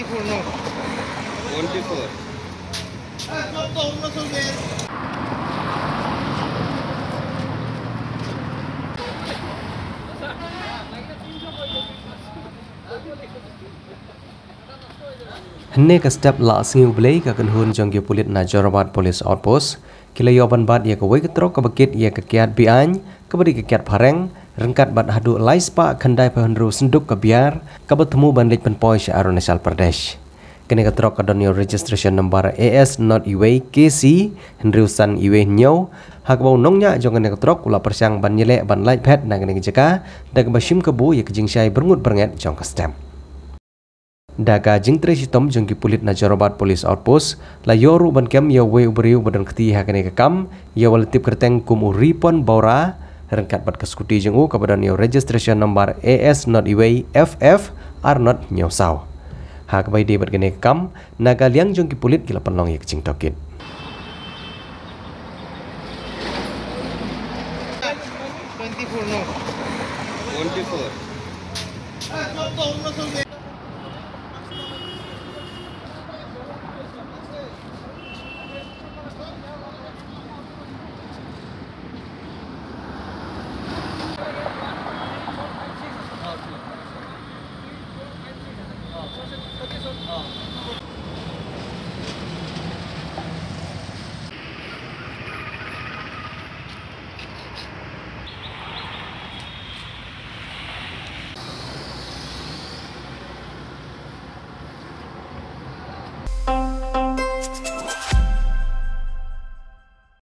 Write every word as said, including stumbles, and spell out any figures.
Twenty-four. Hynne ka step la sngi U Blei ka kynhun jong ki pulit na Jorabat Police Outpost ki la ïoh ban bat ïa kawei ka trok kaba kit ïa ka kiad be-aiñ, kaba dei ka kiad phareng, ryngkat bad haduh lai spah khyndai phew hynriew synduk ka biar, kaba thmu ban leit pynpoi sha Arunachal Pradesh. Kane ka trok ka don ïa u registration number A S not iwei K C hynriew san iwei hynñiew, ha kaba u nongñiah jong kane ka trok u la pyrshang ban ïaleh ban lait phet na kane ka jaka, da kaba shim kabu ïa ka jingshai byrngut byrnget jong ka step. Da ka jingtrei shitom jong ki pulit na Jorabat Police Outpost, la ïoh ruh ban kem ïa uwei u briew ba don kti ha kane ka kam, ïa uba la tip kyrteng kum u Ripon Bora, ryngkat bad ka skuti jong u kaba don ïa u registration number A S not iwei F F ar not hynñiew saw. Ha kaba ïadei bad kane ka kam, na ka liang jong ki pulit ki la pynlong ïa ka jingtohkit. Twenty-four, no. Twenty-four.